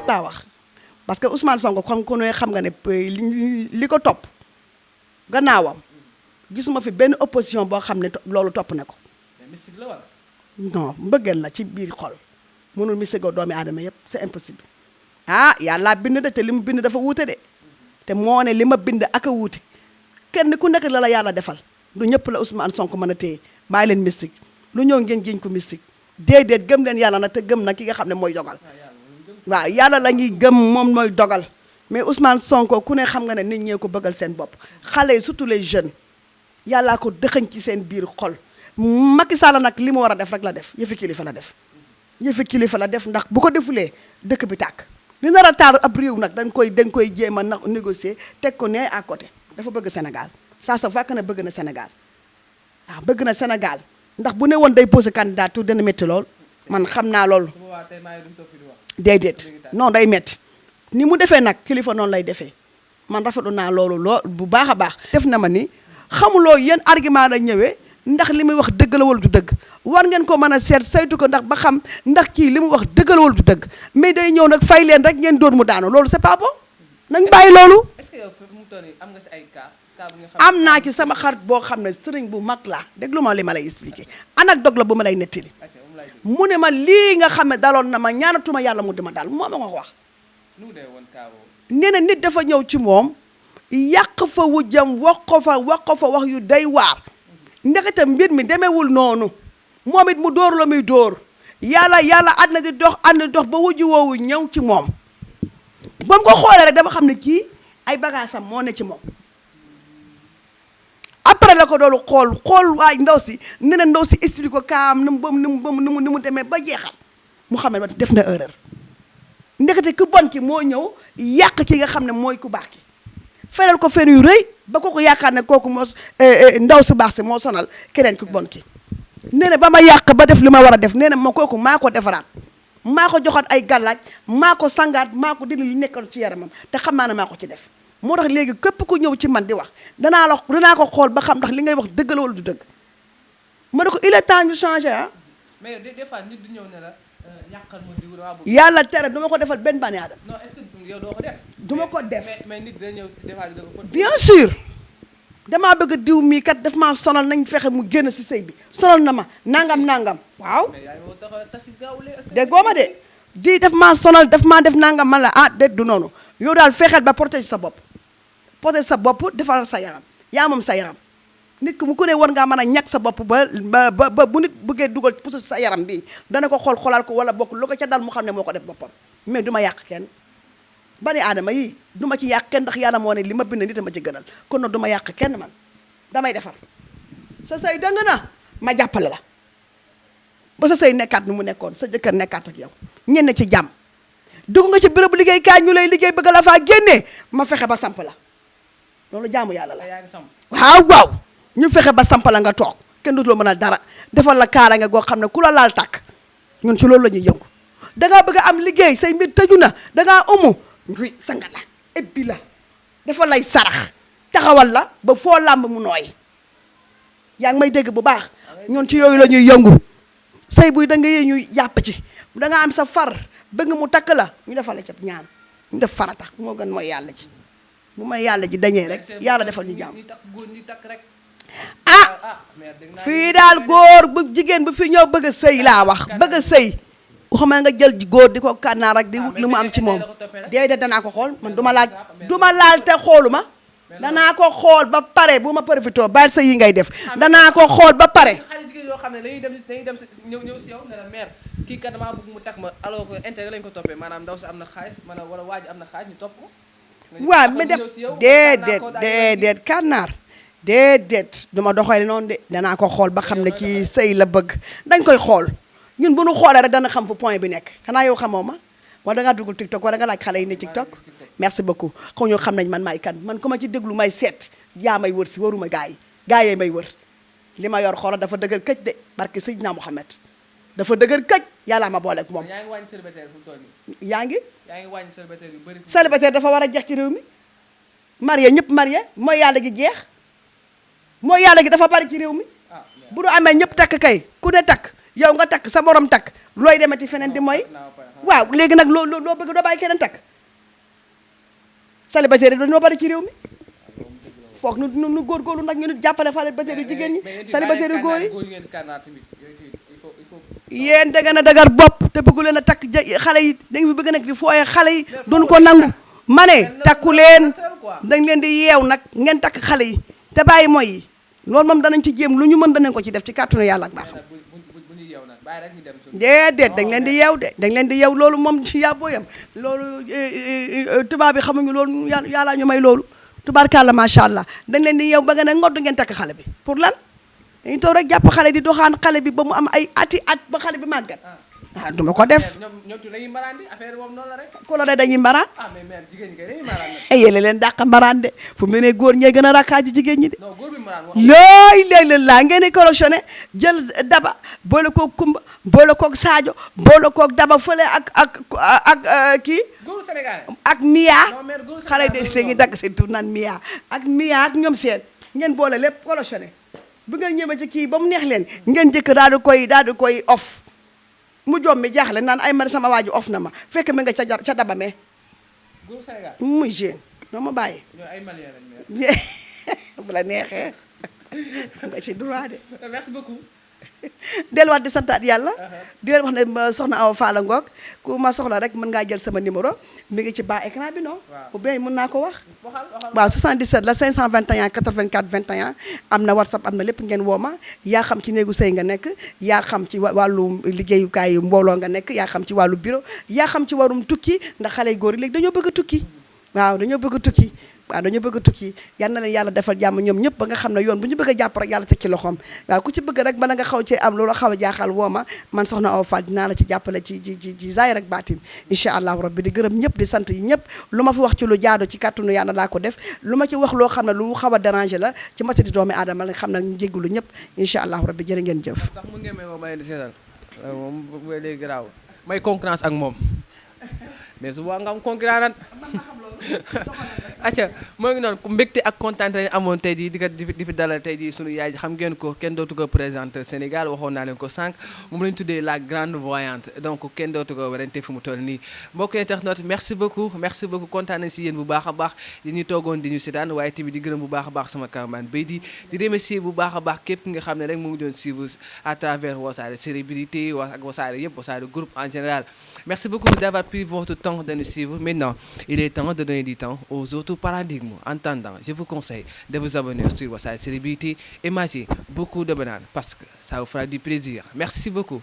laa wax parce que Ousmane Sonko xam ku ne xam nga ne li ko topp gannaawam gisuma fi benn opposition boo xam ne loolu topp na ko. mais mystique la wala. non mbëggeel la ci biir xol mënul mystique doomi aadama yëpp c'est impossible. ah yàlla bind de te li mu bind dafa wuute de te moo ne li ma bind ak a wuute kenn ku nekk la yàlla defal du ñëpp la Ousmane Sonko mën a téye bàyyi leen mystique lu ñëw ngeen jiñ ko mystique déedéet gëm leen yàlla nag te gëm na ki nga xam ne mooy dogal. waaw yàlla la ñuy gëm moom mooy dogal mais Ousmane Sonko ku ne xam nga ne nit ñee ko bëggal seen bopp xale yi surtout les jeunes yàllaa ko dëxañ ci seen biir xol. Macky Sall nag li mu war a def rek la def yëfi kilifa la def yëfi kilifa la def ndax bu ko defulee dëkk bi tàkk li nar a taar ab réew nag dañ koy jéem a négocier teg ko ne à côté dafa bëgg Sénégal ça se voit que ne bëgg na Sénégal waaw bëgg na Sénégal ndax bu ne woon day posé candidature dana métti lool man xam naa loolu déedéet non day métti ni mu defee nag kilifa noonu lay defee man rafetlu naa loolu lool bu baax a baax def na ma ni xamuloo yéen argument la ñëwee ndax li muy wax dëgg la wala du dëgg war ngeen ko mën a seet saytu ko ndax ba xam ndax kii li mu wax dëgg la wala du dëgg mais day ñëw nag fay leen rek ngeen dóor mu daanu loolu c'est pas bon nañ bàyyi loolu. est-ce que yow fi mu toll nii am nga si ay cas bu nga xam am naa ci sama xarit boo xam ne sëriñ bu mag la déglu ma li ma lay expliqué anecdote la bu ma lay nettali mu ne ma lii nga xam ne daloon na ma ñaanatuma yàlla mu dima daal moo ma ko wax. nee na nit dafa ñëw ci moom yàq fa wujjam wax ko fa wax yu day waar. ndekete mbir mi demewul noonu moom it mu dóor la muy dóor yàlla àddina di dox ba wujju woowu ñëw ci moom ba mu ko xoolee rek dama xam ne kii ay bagaasam moo ne ci moom après la ko doolu xool waay ndaw si ne na ndaw si explique ko kaam ni mu demee ba jeexal mu xam ne def na erreur ndekete ku bon ki moo ñëw yàq ki nga xam ne mooy ku baax ki fenal ko fen yu rëy ba kooku yaakaar ne kooku moo ndaw su baax si moo sonal keneen ku bon ki nee na ba ma yàq ba def li ma war a def nee na ma kooku maa ko defaraat maa ko joxaat ay gàllaaj maa ko sangaat maa ko dindi li nekkoon ci yaramam te xam naa ne maa ko ci def moo tax léegi képp ku ñëw ci man di wax danaa ko xool ba xam ndax li ngay wax dëgg la wala du dëgg ma ne ko il est temps ñu changer ah. mais des fois nit du ñëw ne la yàqal ma diw waa yàlla tere du ma ko defal benn bànni aadama. non est-ce que yow doo ko def. du ma ko def mais nit dina ñëw des fois ko. bien sûr damaa bëgg diw mii kat daf maa sonal nañ fexe mu génn si sëy bi sonal na ma nangam waaw. déggoo ma de di daf maa sonal daf maa def nangam man la ah déet du noonu yow daal fexeel ba protéger sa bopp defal sa yaram yaa moom sa yaram nit ku mu ko ne war ngaa mën a ñàkk sa bopp ba bu nit bëggee dugal pousse sa yaram bi dana ko xoolal ko wala bokk lu ko ca dal mu xam ne moo ko def boppam mais du ma yàq kenn bani aadama yi du ma ci yàq kenn ndax yàlla moo ne li ma bind nit a ma ci gënal kon nag du ma yàq kenn man damay defar sa sëy dëng na ma jàppale la ba sa sëy nekkaat nu mu nekkoon sa jëkkër nekkaat ak yow ñenn ci jàmm dugg nga ci bérébu liggéeykaay ñu lay liggéey bëgg la faa génnee ma fexe ba samp la loolu jaamu yàlla la waaw ñu fexe ba samp la nga toog kenn du loo mën a dara defal la kaaraange goo xam ne ku la laal tàkk ñun ci loolu la ñuy yëngu dangaa bëgg a am liggéey say mbir tëju na dangaa umu nguy sanga la ebbi la dafa lay sarax taxawal la ba foo làmb mu nooy yaa ngi may dégg bu baax ñun ci yooyu la ñuy yëngu say buy da nga yee ñuy jàpp ci da nga am sa far bëgg mu takk la ñu defal la ca ñaan ñu def farata moo gën mooy yàlla ji bu may yàlla ji dañee rek yàlla defal ñu jàmm ah fii daal góor bu jigéen bu fi ñëw bëgg a sëy laa wax bëgg a sëy waxuma nga jël góor di ko kànnaar rek di wut lu mu am ci moom déedéet danaa ko xool man du ma laal te xooluma danaa ko xool ba pare bu ma profité bàyyi sa yi ngay def danaa ko xool ba pare. xale jigéen yoo xam ne dañuy dem si ñëw si yow ne la mère kii kat damaa bëgg mu takk ma alors que intérêt lañ ko toppee maanaam ndaw si am na xaalis maanaam wala waa ji am na xaalis ñu topp ko. waaw mais dem déedéet kànnaar déedéet duma doxale noonu de danaa ko xool ba xam ne kii sëy la bëgg dañ koy xool ñun bu nu xoolee rek dana xam fu point bi nekk xanaa yow xamoo ma wala dangaa dugg TikTok wala nga laaj xale yi ne TikTok merci beaucoup xaw ñu xam nañ man maay kan man ku ma ci déglu may seet yaa may wër si waruma gaa yi may wër li ma yor xoola dafa dëgër këj de barke Seydina Mouhamed dafa dëgër këj yàlla ma booleeg moom. yaa ngi wàññi célibataire fu mu toll nii. yaa ngi wàññi célibataire yu bëri. célibataire dafa war a jeex ci réew mi marié ñëpp marié mooy yàlla gi jeex mooy yàlla gi dafa bari ci réew mi bu du amee ñëpp takk kay ku ne takk yow nga takk sa morom takk looy demati feneen di mooy waaw léegi nag loo bëgg doo bàyyi keneen takk célibataire yi dañoo bari ci réew mi foog nu góorgóorlu nag ñu nit jàppale célibataire yu jigéen ñi célibataire yu góor yi yéen da ngeen a dagar bopp te bëggu leen a takk xale yi da nga fi bëgg nekk di fooye xale yi duñ ko nangu ma ne takku leen dañ leen di yeew nag ngeen takk xale yi te bàyyi mooy yi loolu moom danañ ci jéem lu ñu mën danañ ko ci def ci kàttanu yàlla ak baaxam déedéet dañ leen di yeew de dañ leen di yeew loolu moom ci yàbbooyam loolu tubaab bi xamuñu loolu yàlla ñu may loolu tubaarkàlla macha allah dañ leen di yeew ba nga ne ngodd ngeen takk xale bi pour lan dañu toog rek jàpp xale di doxaan xale bi ba mu am ay ati at ba xale bi màggat ah duma ko def ñoom dañuy mbaraan di affaire boobu noonu la rek ku la de dañuy mbaraan mais mère jigéen ñi kay dañuy mbaraan yéele leen dàq mbaraan de fu mu ne góor ñee gën a rakkaaju jigéen ñi de non góor bi mbaraan looy léeg-léeg laa ngeen di collectionné jël daba boole koog kumba boole koog Sadio boole koog daba fële ak kii góoru Sénégal ak Mia non mère góoru xale Sénégal yi dañuy dagg seen tur naan Mia ak ñoom seen ngeen boole lépp collectionné bu ngeen ñëwee ci kii ba mu neex leen ngeen jëkk daal di koy off mu jom mi jaaxle naan ay man sama waaju off na ma fekk mi nga ca daba mee góoru Sénégal muy jeune doo ma bàyyi ñoo ay malien lañ mère bu la neexee nga ci droit de merci beaucoup delluwaat di santaat yàlla di leen wax ne soxna Awa Fall ngoog ku ma soxla rek mën ngaa jël sama numéro mi ngi ci bas écran bi non ou bien mën naa ko wax waaw 77 la 521 84 21 am na WhatsApp am na lépp ngeen woo ma yaa xam ci néegu sëy nga nekk yaa xam ci wàllu liggéeyukaay mbooloo nga nekk yaa xam ci wàllu bureau yaa xam ci warum tukki ndax xale yu góor yi léegi dañoo bëgg a tukki waaw dañoo bëgg a tukki waaw dañoo bëgg a tukki yal na leen yàlla defal jàmm ñoom ñëpp ba nga xam ne yoon bu ñu bëgg a jàpp rek yàlla teg ci loxoom waaw ku ci bëgg rek bala nga xaw ci am loolu xaw a jaaxal woo ma man soxna Awa Fall dinaa la ci jàppale ci zaahir ak baatin incha allahu rabbi di gërëm ñëpp di sant yi ñëpp lu ma fi wax ci lu jaadu ci kàttanu yàlla laa ko def lu ma ci wax loo xam ne lu xaw a déranger la ci matadi doomi aadama la nga xam ne ñu jéggulu ñëpp incha allahu rabbi jërë ngeen jëf sax mu ngeen may woo may di seetal moom bu léegi garaaw may concurrence ak moom mais su boobaa nga am concurrent acca moo ngi noonu mbégte ak kontaan lañu amoon tey jii di fi dalal tey jii sunu yaay ji xam ngeen ko kenn dootu ko présenter Sénégal waxoon naa leen ko sànq moom lañu tuddee la grande voyante donc kenn dootu ko werante fu mu toll nii mbokk internautes merci beaucoup kontaan nañ si yéen bu baax a baax di ñu toogoon di ñu seetaan waaye tamit di gërëm bu baax a baax sama cameraman bay di remercier bu baax a baax képp ki nga xam ne rek mu ngi doon suivre à travers Wassare célébrité ak Wassare yëpp Wassare groupe en général merci beaucoup d'avoir pris votre temps de nous suivre maintenant il est temps de donner du temps aux autres paradigmes. En attendant, je vous conseille de vous abonner sur Wassare Célébrité et mangez beaucoup de bananes parce que ça vous fera du plaisir. Merci beaucoup.